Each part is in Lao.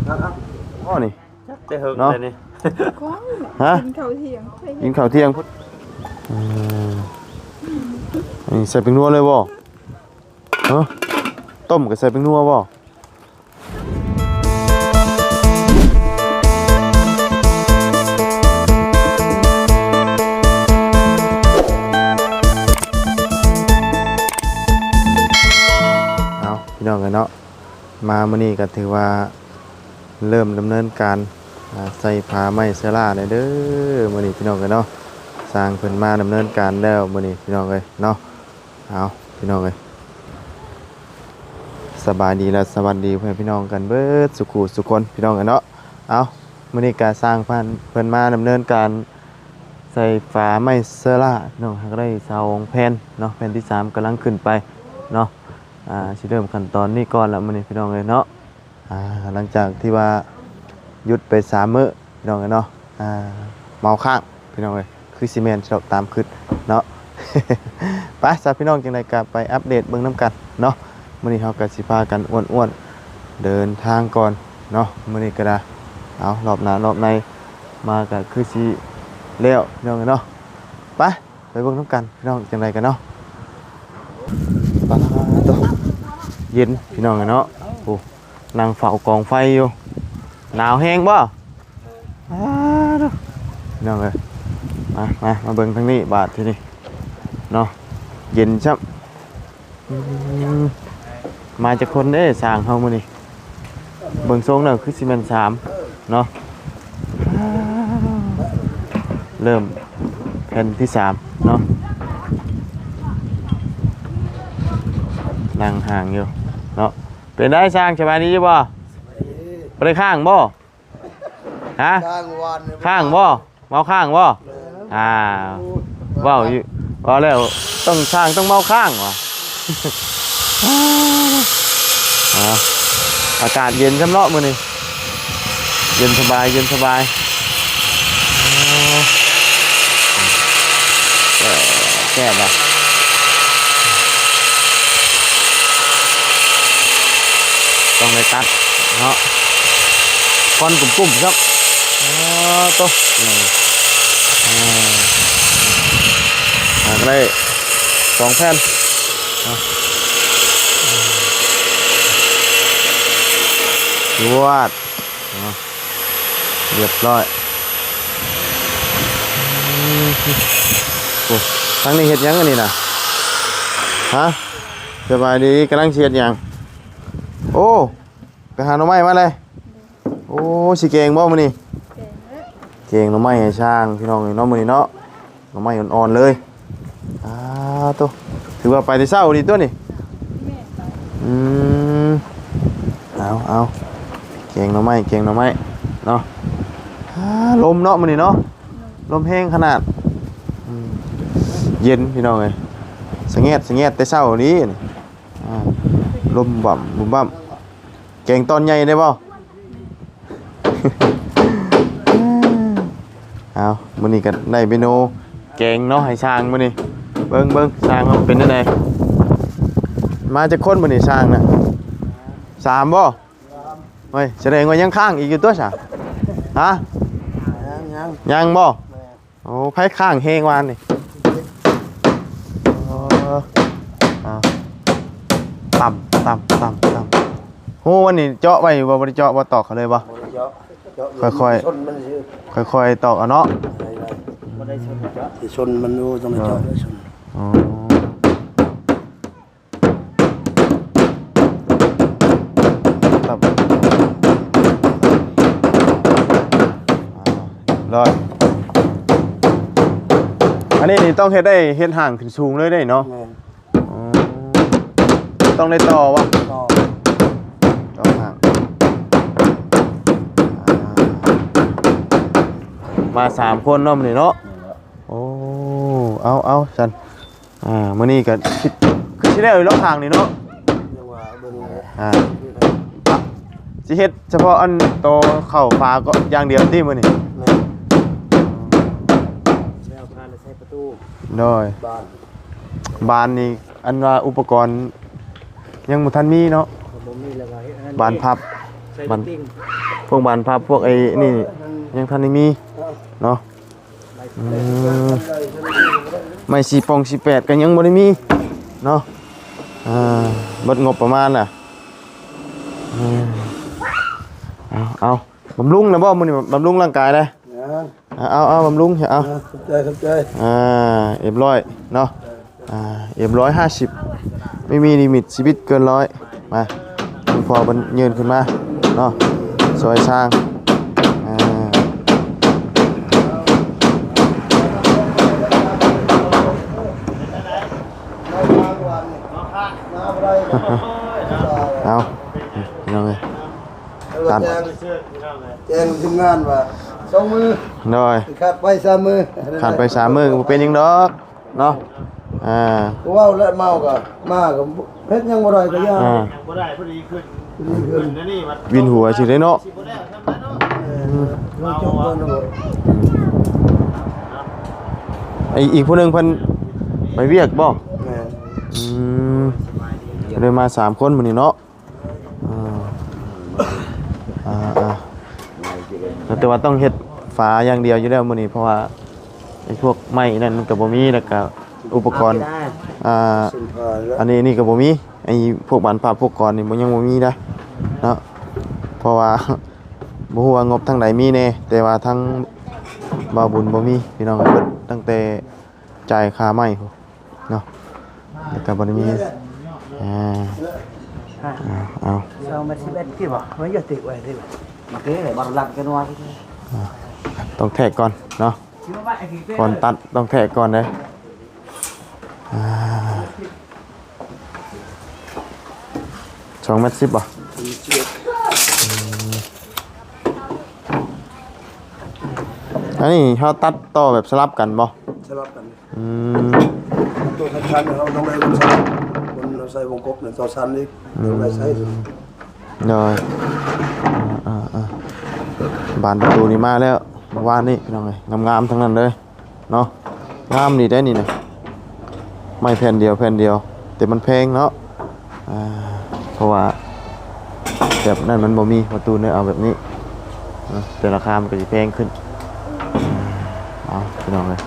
ອໍນີ້ ຈັກແຕ່ເຫິງເນາະ ແລ້ວນີ້ ຮະ? ກິນເຂົ້າທ່ຽງ ກິນເຂົ້າທ່ຽງພຸ້ນ. ເອີ ອັນນີ້ໃສ່ແປ້ງນົວເລີຍບໍ່? ຮະ? ຕົ້ມກໍໃສ່ແປ້ງນົວບໍ່? ເອົາ ພີ່ນ້ອງເອີຍເນາະ ມາມື້ນີ້ກໍຖືວ່າເລີ່ມດຳເນີນການ ອາ ໃສ່ຝາໄມ້ເຊື້ອລາແລ້ວເດີ ມື້ນີ້ພີ່ນ້ອງເອີຍເນາະ. ຊ່າງເພິ່ນມາດຳເນີນການແລ້ວມື້ນີ້ ພີ່ນ້ອງເອີຍເນາະ. ເອົາ ພີ່ນ້ອງເອີຍ ສະບາຍດີ ແລະ ສະຫວັດດີພໍ່ແມ່ພີ່ນ້ອງກັນເບິດສູ່ຄູ່ສູ່ຄົນ ພີ່ນ້ອງເອີຍເນາະ. ເອົາ ມື້ນີ້ກະຊ່າງເພິ່ນ ເພິ່ນມາດຳເນີນການໃສ່ຝາໄມ້ເຊື້ອລາ ພີ່ນ້ອງ ຫາກໄດ້ສອງແຜ່ນເນາະ ແຜ່ນທີສາມກຳລັງຂຶ້ນໄປເນາະ. ອາ ຊິເລີ່ມຂັ້ນຕອນນີ້ກ່ອນລະມື້ນີ້ ພີ່ນ້ອງເອີຍເນາະ. ອາ ຫຼັງຈາກທີ່ວ່າຢຸດໄປສາມມື້ ພີ່ນ້ອງເອີຍເນາະ ອາ ເມົາຄ້າງ ພີ່ນ້ອງເອີຍ ຄືຊິແມ່ນດອກ ຕາມຄິດເນາະ. ໄປຊະ ພີ່ນ້ອງ ຈັ່ງໃດກໍໄປອັບເດດເບິ່ງນຳກັນເນາະ. ມື້ນີ້ເຮົາກໍຊິພາກັນອ້ວນໆເດີນທາງກ່ອນເນາະ ມື້ນີ້ກໍໄດ້. ເອົາ ລອບໜ້າລອບໃນມາກໍຄືຊິແລ້ວ ພີ່ນ້ອງເອີຍເນາະ. ໄປ ໄປເບິ່ງນຳກັນ ພີ່ນ້ອງ ຈັ່ງໃດກັນເນາະ. ປາໂຕ ເຢັນ ພີ່ນ້ອງເອີຍເນາະ. ໂອ້ ນັ່ງເຝົ້າກອງໄຟຢູ່ ໜາວແຮງບໍ່? ປາໂຕ ພີ່ນ້ອງເອີຍ ມາ ມາ ມາເບິ່ງທາງນີ້ບາດທີນີ້ເນາະ ເຢັນຊ້ຳ. ອືມ ມາຈັກຄົນເດ້ຊ່າງເຮົາມື້ນີ້? ເບິ່ງຊົງແລ້ວຄືຊິແມ່ນສາມເນາະ. ເລີ່ມແຜ່ນທີສາມເນາະ ນັ່ງຫ່າງຢູ່ເນາະ. ເປັນໃດຊ່າງ ສະບາຍດີຢູ່ບໍ່? ບໍ່ໄດ້ຄ້າງບໍ່? ຮະ? ຄ້າງວານນີ້ ຄ້າງບໍ່? ເມົາຄ້າງບໍ່? ແມ່ນ ອ້າວ ເວົ້າຢູ່ ເວົ້າແລ້ວຕ້ອງ ຊ່າງຕ້ອງເມົາຄ້າງຫວາ. ອ້າວ ອາກາດເຢັນຊ້ຳເນາະມື້ນີ້ ເຢັນສະບາຍ ເຢັນສະບາຍ. ແຊບ ແຊບຫວາ. ຕ້ອງໄດ້ຕັດເນາະ ຄວັນກຸ້ມໆ ເນາະ. ອໍ ໂຕ ອືມ ອ່າ ຫາກໄດ້ສອງແຜ່ນເນາະ ຈວດ ເນາະ ຮຽບຮ້ອຍ. ໂອ້ ທາງນີ້ເຮັດຫຍັງອັນນີ້ນະ? ຮະ? ສະບາຍດີ ກຳລັງຊິເຮັດຫຍັງ? ໂອ້ ໄປຫາໜໍ່ໄມ້ມາເລີຍ. ໂອ້ ຊິແກງບໍ່ມື້ນີ້? ແກງແລ້ວ ແກງໜໍ່ໄມ້ໃຫ້ຊ່າງ ພີ່ນ້ອງເອີຍເນາະ ມື້ນີ້ເນາະ. ໜໍ່ໄມ້ອ່ອນໆເລີຍ. ອ່າ ໂຕ ຖືວ່າໄປແຕ່ເຊົ້າດີຕົວນີ້. ແມ່ນ ອືມ ເອົາ ເອົາ ແກງໜໍ່ໄມ້ ແກງໜໍ່ໄມ້ເນາະ. ອ່າ ລົມເນາະມື້ນີ້ເນາະ ລົມແຮງຂະໜາດ. ອືມ ເຢັນ ພີ່ນ້ອງເອີຍ ສະແງດ ສະແງດແຕ່ເຊົ້າດີນີ້. ອ່າ ລົມບັ້ມ ບຸ້ມບັ້ມ. ແກງຕອນໃຫຍ່ໄດ້ບໍ່? ເອົາ ມື້ນີ້ກໍໄດ້ເມນູແກງເນາະ ໃຫ້ຊ່າງມື້ນີ້. ເບິ່ງ ເບິ່ງຊ່າງວ່າເປັນຈັ່ງໃດ. ມາຈັກຄົນມື້ນີ້ຊ່າງນະ? ສາມບໍ່? ໂອ້ຍ ສະແດງວ່າຍັງຄ້າງອີກຢູ່ຕົວຊະ. ຮະ? ຍັງ ຍັງ ຍັງບໍ່? ແມ່ນ ໂອ້ ໃຜຄ້າງແຮງວານນີ້? ເອີ ຕຳ ຕຳ ຕຳ ຕຳ. ໂຫ ວັນນີ້ເຈາະໄວ້ຢູ່ບໍ່? ບໍ່ໄດ້ເຈາະບໍ່? ຕອກເຂົາເລີຍບໍ່? ບໍ່ໄດ້ເຈາະ ເຈາະ ຄ່ອຍໆ ຊົນມັນຊື່ ຄ່ອຍໆ ຕອກເອົາເນາະ. ໄດ້ ໄດ້ ບໍ່ໄດ້ຊົນ ເຈາະ ຊິຊົນມັນຢູ່ ຕ້ອງໄດ້ເຈາະ ເອີ ໄດ້ຊົນ. ອໍ ຕັບ ອ່າ ລອດ ອັນນີ້ນີ້ຕ້ອງເຮັດໄດ້ ເຮັດຮ່າງຂຶ້ນສູງເລີຍໄດ໋ເນາະ. ແມ່ນ ອໍ ຕ້ອງໄດ້ຕໍ່ບໍ່? ຕໍ່ ຕໍ່ຮ່າງ. ອ່າ ມາສາມຄົນເນາະມື້ນີ້ເນາະ. ແມ່ນແລ້ວ ໂອ້ ເອົາ ເອົາ ຊັ້ນ ອ່າ ມື້ນີ້ກໍຊິ ຄືຊິແລ້ວຢູ່ລອກຂ້າງນີ້ເນາະ. ຍັງວ່າເບິ່ງ ອ່າ ຊິເຮັດສະເພາະອັນໂຕເຂົ້າຝາກໍຢ່າງດຽວຕິມື້ນີ້? ແມ່ນ ແລ້ວພານໃສ່ປະຕູ ໂດຍ ບານ ບານນີ້ ອັນວ່າອຸປະກອນຍັງບໍ່ທັນມີເນາະ. ບໍ່ມີແລ້ວກໍເຮັດອັນນັ້ນ ບານພັບ ໃສ່ ບານ ຕິ່ງ ພວກບານພັບ ພວກໄອ້ນີ້ຍັງທັນໄດ້ມີເນາະ. ອືມ ໄມ້ສີ່ປ່ອງສີ່ແປດກໍຍັງບໍ່ໄດ້ມີເນາະ. ອ່າ ເບິດງົບປະມານລະ. ເອີ ເອົາ ເອົາ ບຳລຸງແລ້ວບໍ່ມື້ນີ້? ບຳລຸງຮ່າງກາຍແລ້ວ. ຍັງ. ເອົາ ເອົາ ເອົາ ບຳລຸງ ເອົາ. ອ່າ ຂອບໃຈ ຂອບໃຈ. ອ່າ ເອັມຮ້ອຍເນາະ. ອ່າ ເອັມຮ້ອຍຫ້າສິບ ບໍ່ມີລິມິດຊີວິດເກີນຮ້ອຍ. ມາ ເພິ່ນພໍເພິ່ນຍື່ນຂຶ້ນມາເນາະ ຊ່ອຍຊ່າງ. ອ່າ ເອົາ ພີ່ນ້ອງເອີຍ ຕັດ ແຈ້ງ ແຈ້ງທີມງານວ່າສອງມື້ ໂດຍ ຂາດໄປສາມມື້ ຂາດໄປສາມມື້ກໍບໍ່ເປັນຫຍັງດອກ. ເນາະ ອ່າ ເວົ້າແລ້ວເມົາກໍມາກໍເຮັດຫຍັງບໍ່ໄດ້ກໍຢ່າ ອ່າ ບໍ່ໄດ້ ພໍດີຂຶ້ນ ດີຂຶ້ນ ຂຶ້ນອັນນີ້ມັນ ວິນຫົວຊິໄດ້ເນາະ. ເອີ ເຮົາຈົບກ່ອນເນາະ. ອືມ ອີກ ອີກຜູ້ໜຶ່ງເພິ່ນໄປວຽກບໍ່? ແມ່ນ. ອືມ ເລີຍມາສາມຄົນມື້ນີ້ເນາະ. ອ່າ ອ່າ ແຕ່ວ່າຕ້ອງເຮັດຝາຢ່າງດຽວຢູ່ແລ້ວມື້ນີ້ ເພາະວ່າໄອ້ພວກໄມ້ນັ້ນມັນກໍບໍ່ມີ ແລ້ວກໍອຸປະກອນ ອ່າ ອັນນີ້ ອັນນີ້ກໍບໍ່ມີ ໄອ້ພວກບານພັບ ພວກກອນນີ້ບໍ່ ຍັງບໍ່ມີໄດ໋ເນາະ. ເພາະວ່າບໍ່ຮູ້ວ່າງົບທາງໃດມີແດ່ ແຕ່ວ່າທາງບ່າວບຸນບໍ່ມີ ພີ່ນ້ອງເອີຍ ເບິດຕັ້ງແຕ່ ຈ່າຍຄ່າໄມ້ພຸ້ນເນາະ ແລ້ວກໍບໍ່ໄດ້ມີ ອ່າ ເອົາ ເອົາ ສອງແມັດສິບເອັດ ທີ່ບໍ່ ມັນຢູ່ຕິດໄວ້ຕິດໄວ້ ມາເກ ບັກລັດກັນວ່າ ອ່າ ຕ້ອງແທກກ່ອນເນາະ ກ່ອນຕັດຕ້ອງແທກກ່ອນເດ້. ອ່າ ສອງແມັດສິບບໍ່? ອືມ ອັນນີ້ເຮົາຕັດຕໍ່ແບບສະຫຼັບກັນບໍ່? ສະຫຼັບກັນ. ອືມ ຕົວຄັນເຮົາຕ້ອງໄດ້ລົງສະຫຼັບ ຄົນເຮົາໃສ່ວົງກົບນັ້ນຕໍ່ຊັ້ນອີກ ອືມ ຕ້ອງໄດ້ໃສ່. ໂດຍ ອ່າໆ ບານປະຕູນີ້ມາແລ້ວ ເມື່ອວານນີ້ ພີ່ນ້ອງເອີຍ ງາມໆ ທັງນັ້ນເລີຍ. ເນາະ ງາມດີໄດ໋ນີ້ນະ ໄມ້ແຜ່ນດຽວ ແຜ່ນດຽວ ແຕ່ມັນແພງເນາະ ອ່າ ເພາະວ່າແບບນັ້ນມັນບໍ່ມີ ປະຕູເນຍ ເອົາແບບນີ້ເນາະ ແຕ່ລາຄາມັນກໍຊິແພງຂຶ້ນ. ເອົາ ພີ່ນ້ອງເອີຍ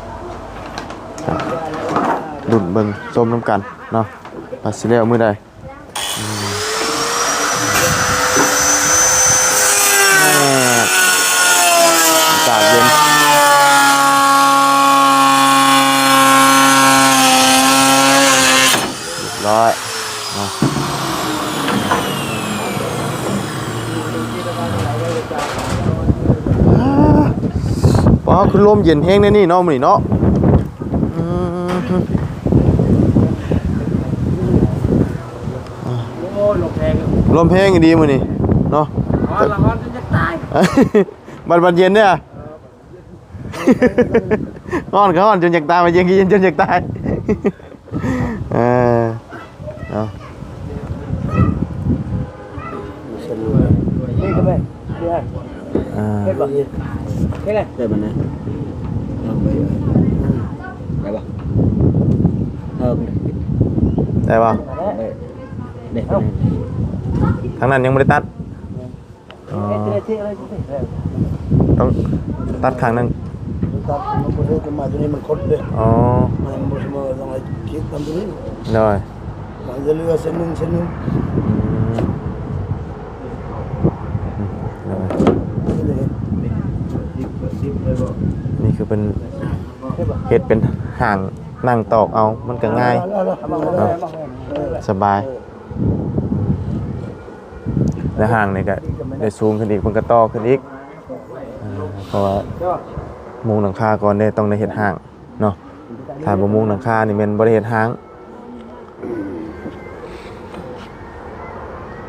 ລຸ້ນເບິ່ງຊົມນຳກັນເນາະ ວ່າຊິແລ້ວມື້ໃດ. ອືມ ອາກາດເຢັນ ຮຽບຮ້ອຍເນາະ. ປ້າ ຄືລົມເຢັນແຮງແນວນີ້ເນາະ ມື້ນີ້ເນາະ. ອືມ ໂອ້ຍ ລົມແຮງ ລົມແຮງອີ່ຫຼີມື້ນີ້ເນາະ. ຮ້ອນລະຮ້ອນຈົນຢາກຕາຍ ບັດ ບັດເຢັນເດ້ ຮ້ອນກໍຮ້ອນຈົນຢາກຕາຍ ບັດເຢັນກໍເຢັນຈົນຢາກຕາຍ. ເອີ ເນາະ. ນີ້ກໍໄປ ອ່າ ເຮັດບໍ່? ເຮັດເລີຍ ໄດ້ບໍ່ນະ? ເອົາໄປ ໄດ້ບໍ່? ເອີ ໄດ້ບໍ່? ໄດ້ ເອົາ ທາງນັ້ນຍັງບໍ່ໄດ້ຕັດ. ອໍ ຕ້ອງຕັດຂ້າງໜຶ່ງ ຕັດ ມັນບໍ່ຖືກ ໄມ້ຕົວນີ້ມັນຄົດເດ້. ອໍ ໄມ້ມັນບໍ່ສະເໝີ ຕ້ອງໃຫ້ຄິດຕາມຕົວນີ້. ໂດຍ ມັນຈະເຫຼືອເສັ້ນໜຶ່ງ ເສັ້ນໜຶ່ງ. ອືມ ອືມ ໂດຍ ນີ້ຄືເພິ່ນເຮັດເປັນຫາງນັ່ງຕອກເອົາ ມັນກໍງ່າຍເນາະ ສະບາຍ. ແລະ ຫ້າງນີ້ກໍໄດ້ສູງຂຶ້ນອີກ ເພິ່ນກໍຕໍ່ຂຶ້ນອີກ ເອີ ເພາະວ່າມຸງຫຼັງຄາກ່ອນເດ້ ຕ້ອງໄດ້ເຮັດຫ້າງເນາະ. ຖ້າບໍ່ມຸງຫຼັງຄານີ້ແມ່ນບໍ່ໄດ້ເຮັດຫ້າງ.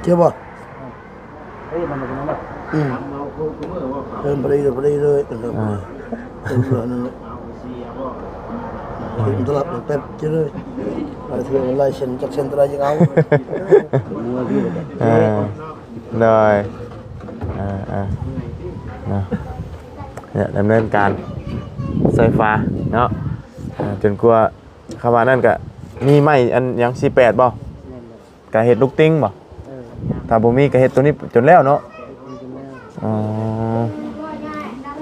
ເຈັບບໍ່? ອືມ ເຕີມພໍດີ ພໍດີເລີຍ ອ່າ ເຕີມເຫຼືອນັ້ນແຫຼະ. ເອີ ຕະຫຼັບແປັບເຈີເລີຍ ຫຼາຍເທື່ອຫຼາຍເສັ້ນ ຈັກເສັ້ນເທົ່າໃດຍັງເອົາ. ເອີ ໂດຍ ເອີ ເອີ ເນາະ ເນຍ ດຳເນີນການໄຟຟ້າເນາະ ເອີ ຈົນກວ່າ ຄຳວ່ານັ້ນກະມີໄມ້ອັນຫຍັງ ສີ່ແປດ ບໍ່? ກະເຮັດລູກຕິງບໍ່? ເອີ ຖ້າບໍ່ມີກະເຮັດໂຕນີ້ຈົນແລ້ວເນາະ. ເຮັດໂຕນີ້ຈົນແລ້ວ. ອໍ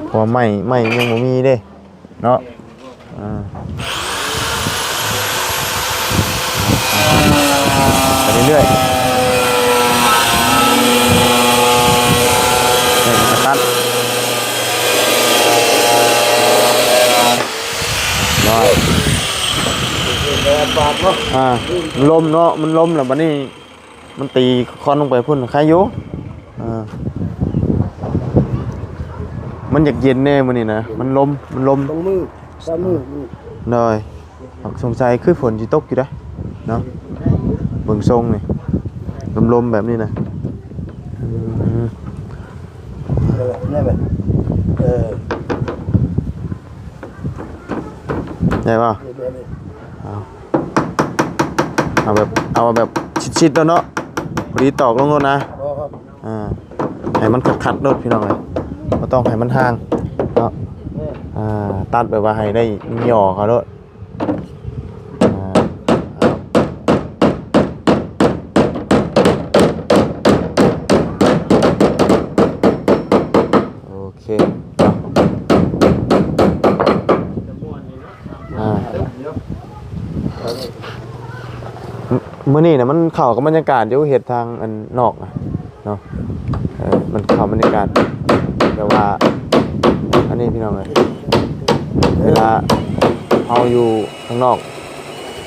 ເພາະວ່າໄມ້ ໄມ້ຍັງບໍ່ມີເດ້ເນາະ. ອ່າ ໄປເລື້ອຍໆ ເອີ ກະຕັດ ນ້ອຍ ແດດບາດເນາະ ອ່າ ລົມເນາະ ມັນລົມແລ້ວບັດນີ້ ມັນຕີຄອນລົງໄປພຸ້ນ ໄຄຢູ່ ອ່າ ມັນຢາກເຢັນແດ່ມື້ນີ້ນະ ມັນລົມ ມັນລົມ ສອງມື້ ສາມມື້ ໂດຍ ສົງໄສຄືຝົນຊິຕົກຢູ່ເດ້ເນາະ ເບິ່ງຊົງນີ້ ລົມໆແບບນີ້ນະ ອືມ ເອີ ແມ່ນແບບ ເອີ ໄດ້ບໍ່? ເອົາ ເອົາແບບ ເອົາແບບຊິດໆໂລດເນາະ ພໍດີຕອກລົງໂລດນະ ບໍ່ ອ່າ ໃຫ້ມັນຄັດໆໂລດພີ່ນ້ອງເອີຍ ບໍ່ຕ້ອງໃຫ້ມັນຫ່າງເນາະ ແມ່ນ ອ່າ ຕັດແບບວ່າໃຫ້ໄດ້ຫຍໍ້ເຂົາໂລດ ອ່າ ໂອເຄ ອ່າ ມື້ນີ້ນະ ມັນເຂົ້າກັບບັນຍາກາດຢູ່ ເຮັດທາງອັນນອກນະເນາະ ເອີ ມັນເຂົ້າບັນຍາກາດ ແຕ່ວ່າ ອັນນີ້ພີ່ນ້ອງເອີຍ ເວລາເຮົາຢູ່ຂ້າງນອກ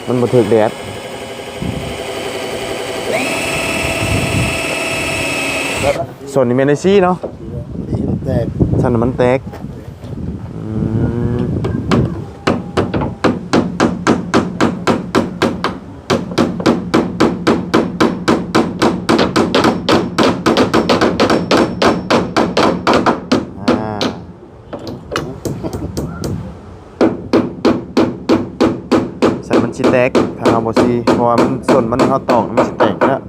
ມັນບໍ່ຖືກແດດ ສົ້ນນີ້ແມ່ນໄດ້ຊີ້ເນາະ ນີ້ມັນແຕກ ຊັ້ນມັນແຕກ ອືມ ອ່າ ໃສ່ມັນຊິແຕກ ຖ້າເຮົາບໍ່ຊີ້ ເພາະວ່າມັນ ສົ້ນມັນເຮົາຕອກ ມັນຊິແຕກແລ້ວ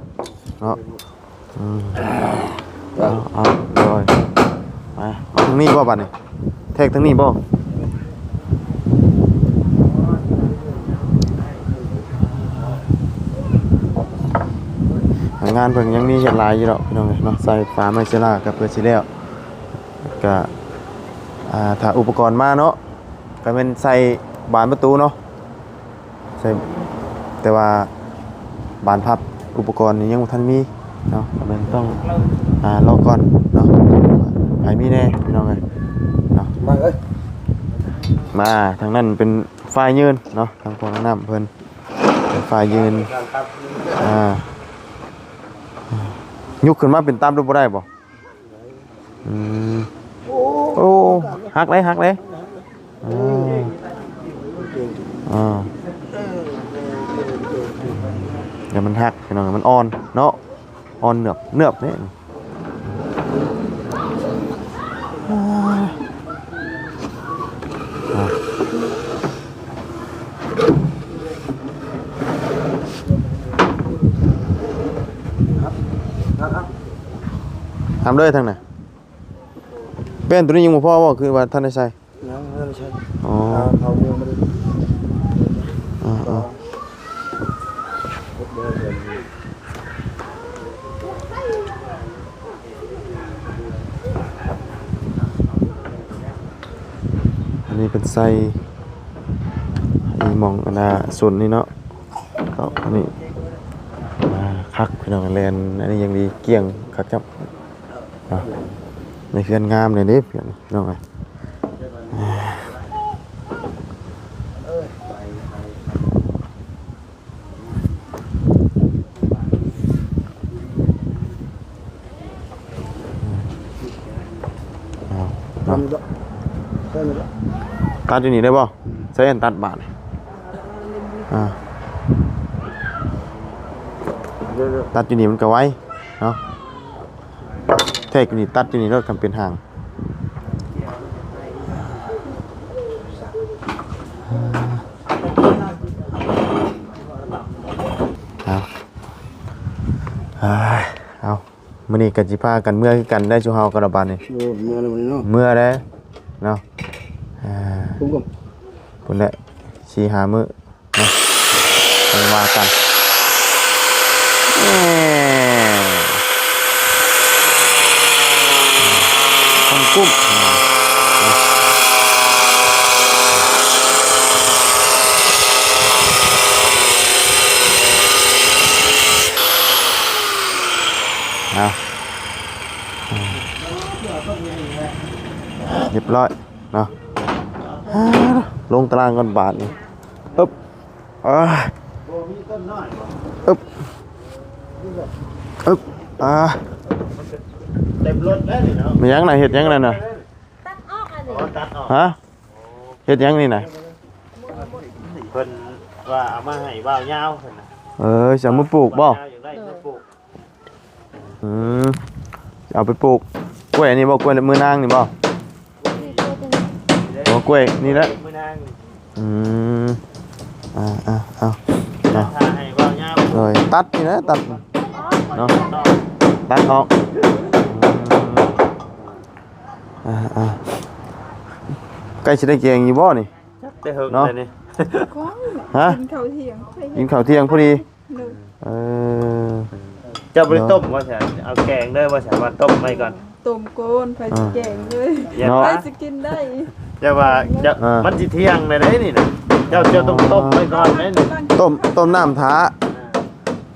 ເນາະ ອືມ ເອົາ ເອົາ ໂດຍ ມາ ເອົາທາງນີ້ບໍ່ບາດນີ້ ແທກທາງນີ້ບໍ່? ງານເພິ່ນຍັງມີເຮັດຫຼາຍຢູ່ດອກພີ່ນ້ອງເອີຍເນາະ ໃສ່ຝາໄມ້ເຊລາກໍເພື່ອຊິແລ້ວ ກໍ ອ່າ ຖ້າອຸປະກອນມາເນາະ ກໍແມ່ນໃສ່ບານປະຕູເນາະ ໃສ່ ແຕ່ວ່າບານພັບອຸປະກອນນີ້ຍັງບໍ່ທັນມີເນາະ ກໍແມ່ນຕ້ອງ ອ່າ ລໍກ່ອນເນາະ ໃຜມີແດ່ພີ່ນ້ອງເອີຍເນາະ ມາເອີຍ ມາ ທາງນັ້ນເປັນຝາຍຢືນເນາະ ທາງພວກນ້ຳເພິ່ນເປັນຝາຍຢືນ ອ່າ ຍົກຂຶ້ນມາເປັນຕັບໂລດບໍ່ໄດ້ບໍ່? ອືມ ໂອ້ ໂອ້ ຫັກເດ້ ຫັກເດ້ ອ່າ ອ່າ ດຽວມັນຫັກພີ່ນ້ອງ ມັນອ່ອນເນາະ ອ່ອນເໜືອບ ເໜືອບເດ້ ອ່າ ອ່າ ຫ້າມເລີຍທາງນັ້ນ ແປ້ນໂຕນີ້ຍັງບໍ່ພໍບໍ່ ຄືວ່າທັນໄດ້ໃສ່? ຍັງ ຍັງບໍ່ທັນໄດ້ໃສ່ ອໍ ເອົາ ເອົາເອົາ ອັນນີ້ເພິ່ນໃສ່ອີ່ໝ່ອງອັນນ່າ ສົ້ນນີ້ເນາະ ເອົາ ອັນນີ້ ອ່າ ຄັກພີ່ນ້ອງ ແລ່ນ ອັນນີ້ຍັງດີ ກ້ຽງຄັກຈ້ຳ. ເນາະ ໃນເຮືອນງາມແດ່ເດ້ພີ່ນ້ອງເອີຍ ເອົາເນາະ ຕັດຢູ່ນີ້ໄດ້ບໍ່? ໃຊ້ອັນຕັດບາດນີ້ ອ່າ ຕັດຢູ່ນີ້ມັນກໍໄວເນາະ. ແທກຢູ່ນີ້ ຕັດຢູ່ນີ້ໂລດ ຄັນເປັນຫາງ ເອົາ ເອົາ ມື້ນີ້ກໍຊິພາກັນເມືອຄືກັນໄດ້ ຊຸມເຮົາກໍລະບາດນີ້ ໂອ້ ເມືອແລ້ວມື້ນີ້ເນາະ ເມືອແລ້ວເນາະ ອ່າ ພຸ້ນແຫຼະ ສີ່ຫ້າມື້ ເນາະ ຄ່ອຍວ່າກັນ ແໝ່ ປຸ້ມ ເອົາ ຮຽບຮ້ອຍເນາະ ລົງຕາລາງກ່ອນບາດນີ້ ອຶບ ອາ ອຶບ ອຶບ ອາ ເຕັມລົດແລ້ວນີ້ເນາະ ແມ່ນຫຍັງນະ ເຮັດຫຍັງນັ້ນນະ ຕັດອອກອັນນີ້ ອໍ ຕັດອອກ ຮະ ເຮັດຫຍັງນີ້ນະ ເພິ່ນວ່າເອົາມາໃຫ້ບ່າວຍາວເພິ່ນນະ ເອີ ຊິເອົາມາປູກບໍ່ ບ່າວຍາວຢາກໄດ້ມາປູກ ອືມ ເອົາໄປປູກ ກ້ວຍອັນນີ້ບໍ່ ກ້ວຍມືນາງນີ້ບໍ່ ໂອ້ ກ້ວຍນີ້ແຫຼະ ມືນາງ ອືມ ອ່າ ອ່າ ເອົາ ເອົາ ຖ້າໃຫ້ເວົ້າຍາວ ໂດຍ ຕັດນີ້ແຫຼະ ຕັດເນາະ ຕັດອອກ ອືມ ອ່າ ອ່າ ໃກ້ຊິໄດ້ແກງຢູ່ບໍ່ນີ້ ຈັກແຕ່ເຫິງ ເນາະ ແລ້ວນີ້ ຮະ ກິນເຂົ້າທ່ຽງ ກິນເຂົ້າທ່ຽງພໍດີ ໂດຍ ເອີ ເຈົ້າບໍ່ໄດ້ຕົ້ມວ່າຊັ້ນ ເອົາແກງເລີຍວ່າຊັ້ນ ວ່າຕົ້ມໄວ້ກ່ອນ ຕົ້ມກ່ອນ ໃຜຊິແກງເລີຍ ເນາະ ໃຜຊິກິນໄດ້ ຢ່າວ່າ ຢ່າ ອ່າ ມັນຊິທ່ຽງແລ້ວເດ້ນີ້ນະ ເຈົ້າ ເຈົ້າຕ້ອງຕົ້ມໄວ້ກ່ອນເດ້ນີ້ ຕົ້ມ ຕົ້ມນ້ຳຖ້າ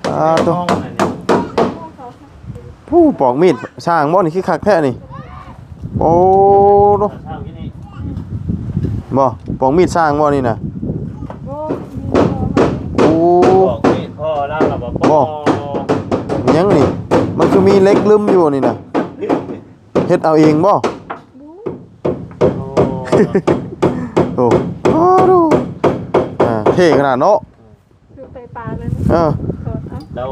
ອ່າ ໂຕ ຜູ້ປອກມີດຊ່າງບໍ່ນີ້ ຄືຄັກແທ້ນີ້ ໂອ້ ໂຕ ບໍ່ ປອກມີດຊ່າງບໍ່ນີ້ນະ ໂອ້ ປອກມີດພໍ່ລາວລະບໍ່ ບໍ່ ຫຍັງນີ້ ມັນຄືມີເຫຼັກລຶ້ມຢູ່ນີ້ນະ ເຮັດເອົາເອງບໍ່ ໂອ້ ໂອ້ ໂອ້ ອ່າ ເທ່ຂະໜາດເນາະ ຄືໄປປ່າເລີຍ ເອີ ແລ້ວ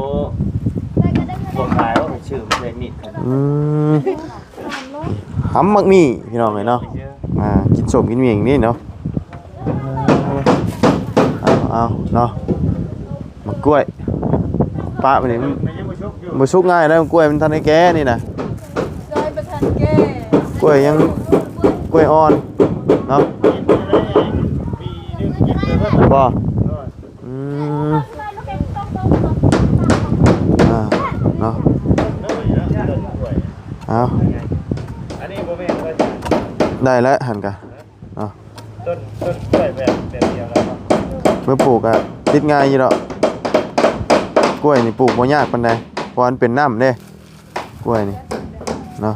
ບໍ່ຂາຍວ່າໄປຊື້ເລດມີດກັນ ອືມ ຫຳໝາກໝີ່ພີ່ນ້ອງເອີຍເນາະ ອ່າ ກິນສົ້ມກິນໝີ່ນີ້ເນາະ ເອົາ ເອົາເນາະ ໝາກກ້ວຍ ປະໄປນີ້ ມັນຍັງບໍ່ສຸກຢູ່ ບໍ່ສຸກງ່າຍນະ ກ້ວຍມັນທັນໄດ້ແກ່ນີ້ນະ ກ້ວຍຍັງ ກ້ວຍອ່ອນເນາະ ບໍ່ ອືມ ອ່າ ເນາະ ເອົາ ໄດ້ແລ້ວຫັ້ນກະເນາະ ຕົ້ນ ຕົ້ນກ້ວຍແບບ ແບບດຽວກັນເນາະ ເມື່ອປູກກະຕິດງ່າຍຢູ່ດອກ ກ້ວຍນີ້ປູກບໍ່ຍາກປານໃດ ເພາະວ່າມັນເປັນນ້ຳເດ້ ກ້ວຍນີ້ເນາະ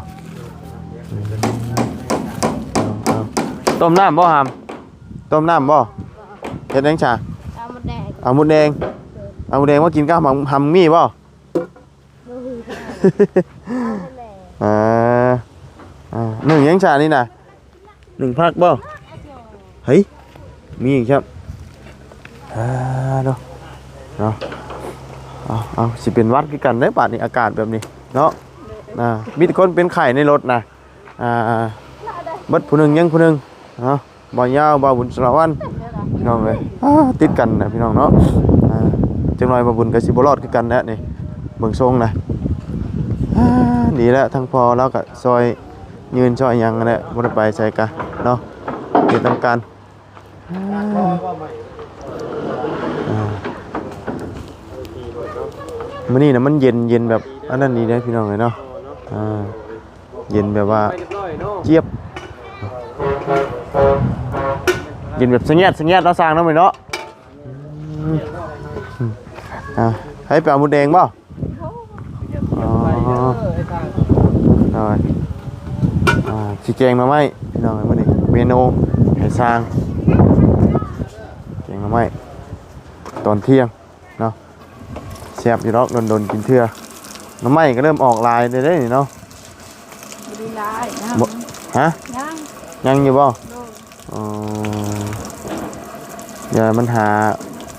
ເອົາ ເອົາ ຕົ້ມນ້ຳບໍ່ຫຳ ຕົ້ມນ້ຳບໍ່ ເຮັດຫຍັງຊະ ເອົາມົດແດງ ເອົາມົດແດງ ເອົາມົດແດງມາກິນກັບຫຳ ຫຳໝີ່ບໍ່ ບໍ່ຮູ້ ເອີ ອ່າ ໜຶ້ງຫຍັງຊະນີ້ນະ ໜຶ້ງຜັກບໍ່ ເຮີ້ຍ ມີອີກຄັບ ອ່າ ເນາະ ເນາະ ເອົາ ເອົາ ຊິເປັນຫວັດຄືກັນເດ້ບາດນີ້ ອາກາດແບບນີ້ເນາະ ອ່າ ມີແຕ່ຄົນເປັນໄຂ້ໃນລົດນະ ອ່າ ເບິດຜູ້ໜຶ່ງຍັງຜູ້ໜຶ່ງເນາະ ບ່າວຍາວ ບ່າວບຸນສາລະວັນ ພີ່ນ້ອງເອີຍ ອ່າ ຕິດກັນນະພີ່ນ້ອງເນາະ ອ່າ ຈັກໜ້ອຍບ່າວບຸນກໍຊິບໍ່ລອດຄືກັນແຫຼະນີ້ ເບິ່ງຊົງນະ ອ່າ ດີແລ້ວ ທາງພໍ່ລາວກໍຊ່ອຍຢືນຊ່ອຍຫຍັງຫັ້ນແຫຼະ ບໍ່ໄດ້ໄປໃສກະເນາະ ເຮັດນຳກັນ ອ່າ ມື້ນີ້ນະມັນເຢັນ ເຢັນແບບອັນນັ້ນດີເດ້ພີ່ນ້ອງເອີຍເນາະ ອ່າ ເຢັນແບບວ່າຈຽບ ເຢັນແບບສະແງດສະແງດເນາະ ຊ່າງເນາະ ມື້ນີ້ເນາະ ອ່າ ໃຫ້ໄປເອົາໝູແດງບໍ່? ອໍ ໂດຍ ອ່າ ຊິແກງໜໍ່ໄມ້ພີ່ນ້ອງ ມື້ນີ້ເມນູໃຫ້ຊ່າງ ແກງໜໍ່ໄມ້ຕອນທ່ຽງ ເນາະ ແຊບຢູ່ດອກ ດົນໆກິນເທື່ອ ໜໍ່ໄມ້ກໍເລີ່ມອອກຫຼາຍແລ້ວເດ້ນີ້ເນາະ ບໍ່ໄດ້ຫຼາຍນະ ບໍ່ ຮະ ຍັງ ຍັງຢູ່ບໍ່? ໂດຍ ອໍ ຢ່າ ມັນຫາ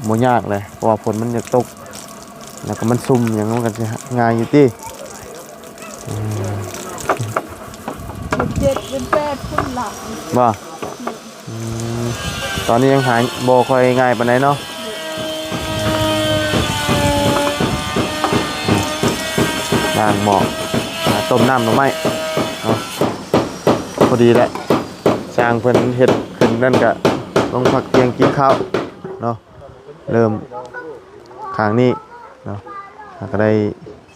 ບໍ່ຍາກແຫຼະ ເພາະວ່າຝົນມັນຢາກຕົກ ແລ້ວກໍມັນຊຸ່ມຫຍັງ ມັນກໍຊິຫາງ່າຍຢູ່ຕິ ອືມ ເດືອນເຈັດ ເດືອນແປດ ຄົນຫຼາຍ ບໍ່? ອືມ ຕອນນີ້ຍັງຫາບໍ່ຄ່ອຍງ່າຍປານໃດເນາະ ລ້າງໝໍ້ ອ່າ ຕົ້ມນ້ຳໜໍ່ໄມ້ເນາະ ພໍດີແຫຼະ ຊ່າງເພິ່ນເຮັດຂຶ້ນນັ້ນກະລົງພັກທ່ຽງກິນຂ້າວເນາະ ເລີ່ມຂ້າງນີ້ເນາະ ເຮົາກໍໄດ້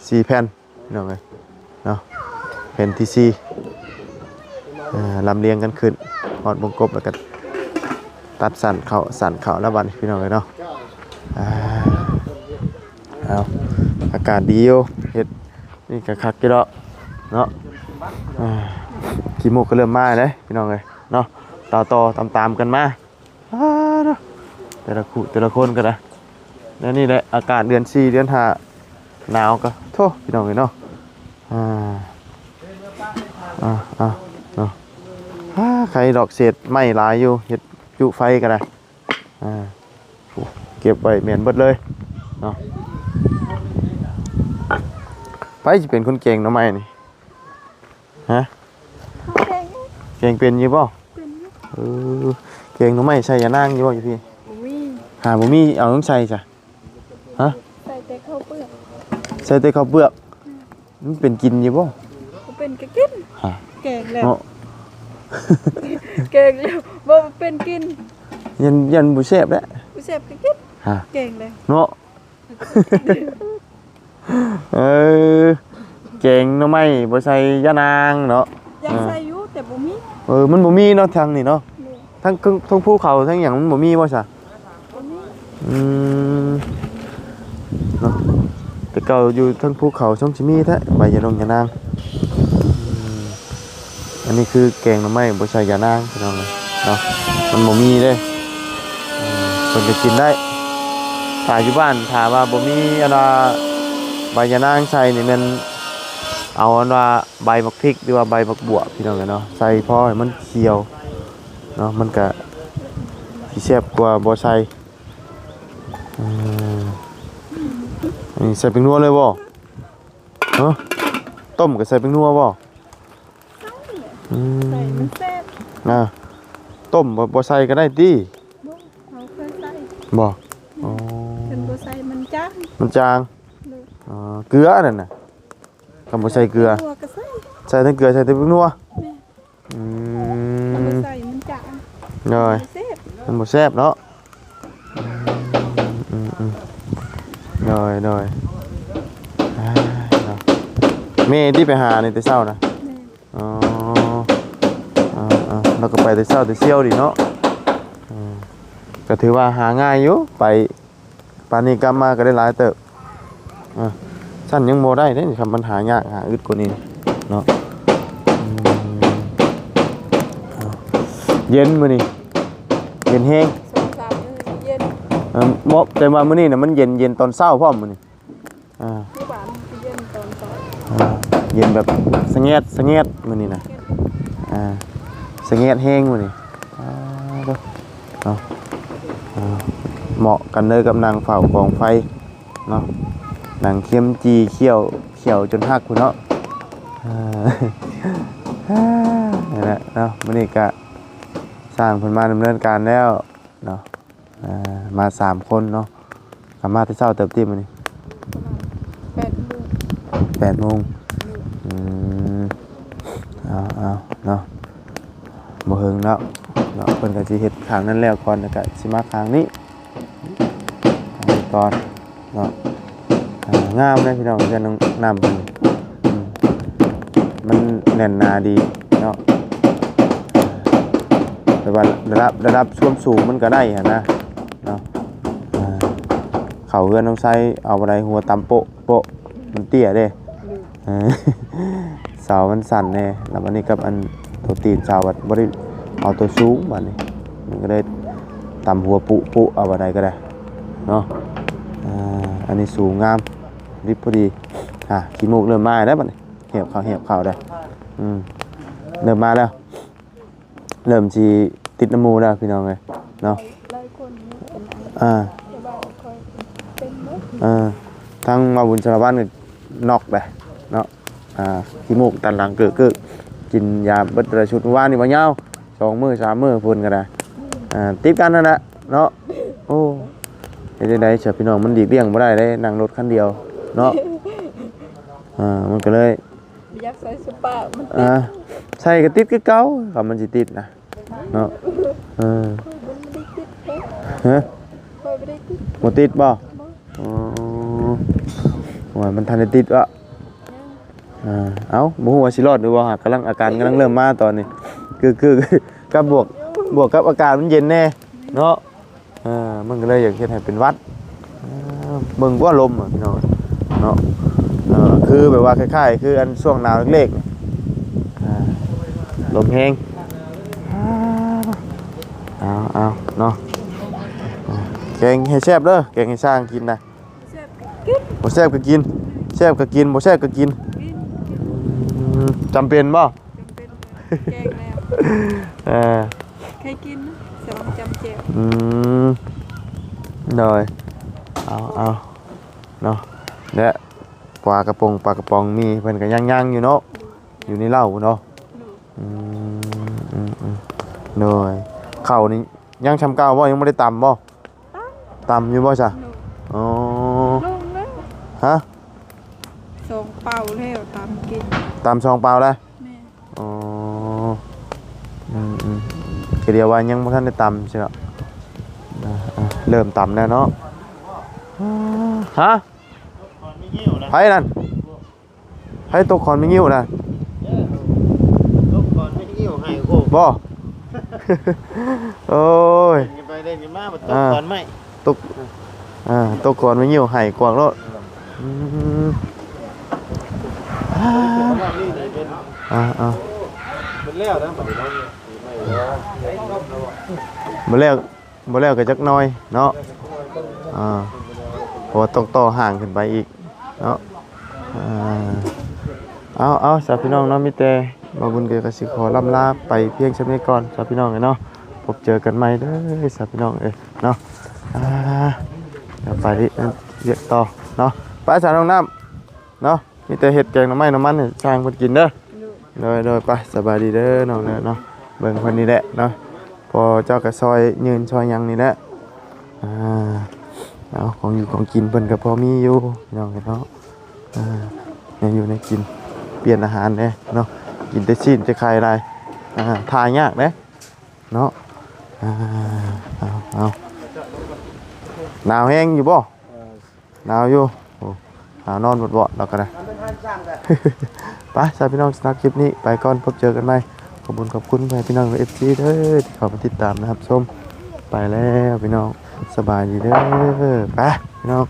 ສີ່ແຜ່ນ ພີ່ນ້ອງເອີຍເນາະ ແຜ່ນທີສີ່ ອ່າ ອ່າ ລຳລຽງກັນຂຶ້ນ ຮອດວົງກົບແລ້ວກໍຕັດສັ້ນເຂົ້າ ສັ້ນເຂົ້າແລ້ວບັດນີ້ ພີ່ນ້ອງເອີຍເນາະ. ອ່າ ເອົາ ອາກາດດີຢູ່ ເຮັດນີ້ກໍຄັກຢູ່ດອກເນາະ. ອ່າ ຂີ້ມູກກໍເລີ່ມມາແລ້ວ ພີ່ນ້ອງເອີຍເນາະ ຕໍ່ໆ ຕາມໆ ກັນມາ. ອ່າ ເນາະ ແຕ່ລະຄູ່ແຕ່ລະຄົນກໍໄດ້ ແນວນີ້ແຫຼະ ອາກາດເດືອນສີ່ເດືອນຫ້າ ໜາວກໍ ໂທ້ ພີ່ນ້ອງເອີຍເນາະ. ອ່າ ອ່າ ອ່າ ເນາະ ອ່າ ໄຄດອກເສດໄມ້ຫຼາຍຢູ່ ເຮັດຈຸໄຟກໍໄດ້. ອ່າ ໂອ້ ເກັບໄວ້ແມ່ນເບິດເລີຍເນາະ. ໃຜຊິເປັນຄົນແກງໜໍ່ໄມ້ນີ້? ຮະ? ເຮົາແກງເອງ. ແກງເປັນຢູ່ບໍ່? ເປັນຢູ່. ເອີ ແກງໜໍ່ໄມ້ໃສ່ຢານາງຢູ່ບໍ່ ຢູ່ພີ້? ບໍ່ມີ. ຫາ ບໍ່ມີ ເອົາຫຍັງໃສ່ຊະ? ຮະ? ໃສ່ແຕ່ເຂົ້າເປືອກ. ໃສ່ແຕ່ເຂົ້າເປືອກ. ອືມ. ມັນເປັນກິນຢູ່ບໍ່? ບໍ່ເປັນກໍກິນ. ຮະ? ແກງແລ້ວ. ເນາະ. ແກງແລ້ວ ບໍ່ເປັນກິນ. ຢ້ານ ຢ້ານບໍ່ແຊບແຫຼະ. ບໍ່ແຊບກໍກິນ. ຮະ? ແກງແລ້ວ. ເນາະ. ເອີ ແກງໜໍ່ໄມ້ບໍ່ໃສ່ຢານາງເນາະ. ຢາກໃສ່ຢູ່ ເອີ ແຕ່ບໍ່ມີ. ເອີ ມັນບໍ່ມີເນາະ ທາງນີ້ເນາະ. ໂດຍ. ທັງ ທັງພູເຂົາ ທັງຫຍັງ ມັນບໍ່ມີບໍ່ຊະ? ບໍ່ມີ. ອືມ ເນາະ ແຕ່ເກົ່າຢູ່ເທິງພູເຂົາ ຊ່ອງຊິມີແທ້ ໃບຢາດົງຢານາງ. ອືມ ອັນນີ້ຄືແກງໜໍ່ໄມ້ບໍ່ໃສ່ຢານາງ ພີ່ນ້ອງເອີຍເນາະ ມັນບໍ່ມີເດ້. ອືມ ເພິ່ນກໍກິນໄດ້ ຖ້າຢູ່ບ້ານ ຖ້າວ່າບໍ່ມີອັນວ່າໃບຢານາງໃສ່ນີ້ ແມ່ນເອົາອັນວ່າໃບໝາກພິກ ຫຼືວ່າໃບໝາກບວບ ພີ່ນ້ອງເອີຍເນາະ ໃສ່ພໍໃຫ້ມັນຂຽວເນາະ ມັນກະຊິແຊບກວ່າບໍ່ໃສ່. ອືມ ອັນນີ້ໃສ່ແປ້ງນົວເລີຍບໍ່? ຮະ? ຕົ້ມກໍໃສ່ແປ້ງນົວບໍ່? ໃສ່ແຫຼະ. ອືມ ໃສ່ມັນແຊບ. ອ່າ ຕົ້ມບໍ່ ບໍ່ໃສ່ກໍໄດ້ຕິ? ບໍ່ ເຮົາເຄີຍໃສ່. ບໍ່? ອືມ ອໍ ຄັນບໍ່ໃສ່ມັນຈາງ. ມັນຈາງ. ໂດຍ. ອໍ ເກືອນັ້ນນະ? ຄັນບໍ່ໃສ່ເກືອ. ແປ້ງນົວກໍໃສ່. ໃສ່ທັງເກືອ ໃສ່ທັງແປ້ງນົວ. ແມ່ນ. ອືມ ມັນບໍ່ໃສ່ມັນຈາງ. ໂດຍ. ມັນບໍ່ແຊບ. ມັນບໍ່ແຊບເນາະ. ອືມ ອືມ ອືມ ໂດຍ ໂດຍ. ອ່າ ເນາະ ແມ່ທີ່ໄປຫານີ້ແຕ່ເຊົ້ານະ? ແມ່ນ. ອໍ ອ່າໆ ລາວກໍໄປແຕ່ເຊົ້າແຕ່ສ່ຽວດີເນາະ. ເອີ ກໍຖືວ່າຫາງ່າຍຢູ່ ໄປ ປານນີ້ກັບມາກໍໄດ້ຫຼາຍເຕີບ. ອ່າ ຊັ້ນຍັງບໍ່ໄດ້ເດ້ ຄັນມັນຫາຍາກຫາອຶດກວ່ານີ້ເນາະ. ອືມ ເຢັນມື້ນີ້ ເຢັນແຮງ. ສອງສາມມື້ນີ້ເຢັນ. ເອີ ບໍ່ ແຕ່ວ່າມື້ນີ້ນະມັນເຢັນ ເຢັນຕອນເຊົ້າພ້ອມມື້ນີ້. ອ່າ ມື້ວານມັນຊິເຢັນຕອນເຊົ້າ. ອ່າ ເຢັນແບບສະແງດ ສະແງດມື້ນີ້ນະ. ອ່າ ສະແງດແຮງມື້ນີ້. ອ່າ ເນາະ ອ່າ ເໝາະກັນເລີຍກັບນັ່ງເຝົ້າກອງໄຟເນາະ ນັ່ງຄຽມຈີ້ ຂ້ຽວ ຂ້ຽວຈົນຫັກພຸ້ນເນາະ. ອ່າ ນັ້ນແຫຼະເນາະ ມື້ນີ້ກະຊ່າງເພິ່ນມາດຳເນີນການແລ້ວເນາະ. ອ່າ ມາສາມຄົນເນາະ ກະມາແຕ່ເຊົ້າເຕີບຕິມື້ນີ້? ປະມານແປດໂມງ. ແປດໂມງ. ອືມ ເອົາໆ ເນາະ ບໍ່ເຫິງແລ້ວເນາະ ເພິ່ນກໍຊິເຮັດຂ້າງນັ້ນແລ້ວກ່ອນ ແລ້ວກໍຊິມາຂ້າງນີ້ ຂ້າງນີ້ກ່ອນເນາະ. ອ່າ ງາມເດ້ພີ່ນ້ອງ ເຮືອນນ້ອງນ້ຳເພິ່ນ. ອືມ ມັນແໜ້ນໜາດີເນາະ ແຕ່ວ່າລະດັບ ລະດັບຄວາມສູງມັນກໍໄດ້ຫັ້ນນະເນາະ. ອ່າ ເຂົ້າເຮືອນນ້ອງໄຊ ເອົາບໍ່ໄດ້ ຫົວຕຳໂປະໂປະ ມັນເຕ້ຍເດ້. ເອີ ເສົາມັນສັ້ນແດ່ ແລ້ວບັດນີ້ກັບອັນຕົວຕີນເສົາບັດບໍ່ໄດ້ເອົາຕົວສູງ ບັດນີ້ມັນກໍໄດ້ຕຳຫົວປຸປຸ ເອົາບັດໃດກໍໄດ້ເນາະ. ອ່າ ອັນນີ້ສູງງາມ ດິບພໍດີ. ອ່າ ຂີ້ມູກເລີ່ມມາແລ້ວບັດນີ້ ແຫບເຂົ້າ ແຫບເຂົ້າແລ້ວ. ອືມ ເລີ່ມມາແລ້ວ ເລີ່ມຊິຕິດນຳໝູ່ແລ້ວພີ່ນ້ອງເອີຍເນາະ. ຫຼາຍຄົນເປັນອັນ ອ່າ ແຕ່ວ່າຂ້ອຍເປັນເບິດ. ເອີ ທັງວ່າບຸນສາລະວັນກໍນັອກແຫຼະເນາະ. ອ່າ ຂີ້ມູກຕັນຫຼັງເກີກໆ ກິນຢາເບິດຫຼາຍຊຸດ. ມື້ວານນີ້ບໍ່ຍາວ ສອງມື້ສາມມື້ພຸ້ນກໍໄດ້. ອ່າ ຕິດກັນຫັ້ນແຫຼະເນາະ. ໂອ້ ເຮັດຈັ່ງໃດຊະພີ່ນ້ອງ ມັນຫຼີກລ່ຽງບໍ່ໄດ້ເດ້ ນັ່ງລົດຄັນດຽວເນາະ. ອ່າ ມັນກໍເລີຍ ບໍ່ຢາກໃສ່ສະປາ ມັນຕິດ. ອ່າ ໃສ່ກໍຕິດຄືເກົ່າ ຄັນມັນຊິຕິດນະເນາະ. ເອີ ມັນບໍ່ໄດ້ຕິດເດ້. ຮະ? ຂ້ອຍບໍ່ໄດ້ຕິດ. ບໍ່ຕິດບໍ່? ບໍ່. ອໍ ໂອ້ຍ ມັນທັນໄດ້ຕິດເນາະ. ຍັງ. ອ່າ ເອົ້າ ບໍ່ຮູ້ວ່າຊິລອດຫຼືບໍ່ ຫາກຳລັງ ອາການກຳລັງເລີ່ມມາຕອນນີ້. ຄື ຄື ກັບບວກ ບວກກັບອາກາດມັນເຢັນແດ່ເນາະ. ເອີ ມັນກໍເລີຍຢາກເຮັດໃຫ້ເປັນຫວັດ. ເອີ ເບິ່ງກວ່າລົມ ພີ່ນ້ອງເນາະ. ເອີ ຄືແບບວ່າຄ້າຍໆ ຄືອັນຊ່ວງໜາວເລັກໆ ອ່າ ລົມແຮງ. ເອົາໆ ເນາະ. ອ່າ ແກງໃຫ້ແຊບເດີ ແກງໃຫ້ຊ່າງກິນນະ. ແຊບກໍກິນ ບໍ່ແຊບກໍກິນ ແຊບກໍກິນ ບໍ່ແຊບກໍກິນ ກິນ ອືມ ຈຳເປັນບໍ່? ຈຳເປັນແລ້ວ ແກງແລ້ວ ເອີ ເຄີຍກິນ ແຕ່ວ່າຈຳແຈ່ວ ອືມ ໂດຍ ເອົາ ເອົາ ເນາະ ແລະ ປາກະປົງ ປາກະປ໋ອງມີ ເພິ່ນກໍຍັງໆຢູ່ເນາະ ຢູ່ໃນເລົ້າເນາະ ອືມ ອືມ ອືມ ໂດຍ ເຂົ້ານີ້ຍັງຊ່ຳເກົ່າບໍ່? ຍັງບໍ່ໄດ້ຕຳບໍ່? ຕຳ ຕຳຢູ່ບໍ່ຊະ? ໂດຍ ອໍ ລົງແລ້ວ ຮະ? ສອງເປົາແລ້ວ ຕຳກິນ ຕຳສອງເປົາແລ້ວ ແມ່ນ ອໍ ອືມໆ ກໍດຽວວ່າຍັງບໍ່ທັນໄດ້ຕຳຊິເນາະ ອ່າ ເລີ່ມຕຳແລ້ວເນາະ ຮະ? ໃຜນັ້ນ? ໃຜຕົກຂອນໄມ້ງິ້ວນະ? ເອີ ຕົກຂອນໄມ້ງິ້ວໃຫ້ໂຄກ ບໍ່? ໂອ້ຍ ຫຼິ້ນກັນໄປຫຼິ້ນກັນມາ ມາຕົກ ອ່າ ຂອນໄມ້ ຕົກ ອ່າ ຕົກຂອນໄມ້ງິ້ວໃຫ້ກວາງໂລດ ອືມ ອ່າ ອ່າ ເປັນແລ້ວນະ ບັດນີ້ເນາະ ບໍ່ແລ້ວ ບໍ່ແລ້ວກໍຈັກໜ້ອຍເນາະ ອ່າ ເພາະວ່າຕ້ອງຕໍ່ຮ່າງຂຶ້ນໄປອີກເນາະ ອ່າ ເອົາ ເອົາ ຊະພີ່ນ້ອງເນາະ ມີແຕ່ບ່າວບຸນກໍຊິຂໍລ່ຳລາໄປພຽງສ່ຳນີ້ກ່ອນ ຊະພີ່ນ້ອງເອີຍເນາະ ພົບເຈີກັນໃໝ່ເດີ ຊະພີ່ນ້ອງເອີຍເນາະ ອ່າ ດຽວໄປວຽກຕໍ່ເນາະ ໄປ ຊະນ້ອງນ້ຳ ເນາະ ມີແຕ່ເຮັດແກງໜໍ່ໄມ້ໜໍ່ມັນໃຫ້ຊ່າງເພິ່ນກິນເດີ ໂດຍ ໂດຍ ໂດຍ ໄປ ສະບາຍດີເດີນ້ອງເດີເນາະ ເບິ່ງເພິ່ນນີ້ແຫຼະເນາະ ພໍ່ເຈົ້າກໍຊ່ອຍຢືນຊ່ອຍຫຍັງນີ້ແຫຼະ ອ່າ ເອົາ ຂອງຢູ່ຂອງກິນເພິ່ນກໍພໍມີຢູ່ພີ່ນ້ອງເອີຍເນາະ ອ່າ ແນວຢູ່ແນວກິນ ປ່ຽນອາຫານແດ່ເນາະ ກິນແຕ່ຊີ້ນແຕ່ໄຂ່ຫຼາຍ ອ່າ ຖ່າຍຍາກເດ້ເນາະ ອ່າ ເອົາ ເອົາ ໜາວແຮງຢູ່ບໍ່? ໜາວຢູ່ ໂອ້ ຫາວນອນວອດໆ ລາວກໍໄດ້ ໄປ ຊະພີ່ນ້ອງ ສຳລັບຄລິບນີ້ໄປກ່ອນ ພົບເຈີກັນໃໝ່ ຂອບຄຸນຂອບຄຸນພໍ່ແມ່ພີ່ນ້ອງ ເອັຟຊີ ເດີ ທີ່ເຂົ້າມາຕິດຕາມ ແລະ ຮັບຊົມ ໄປແລ້ວພີ່ນ້ອງ ສະບາຍດີເດີ ໄປພີ່ນ້ອງ.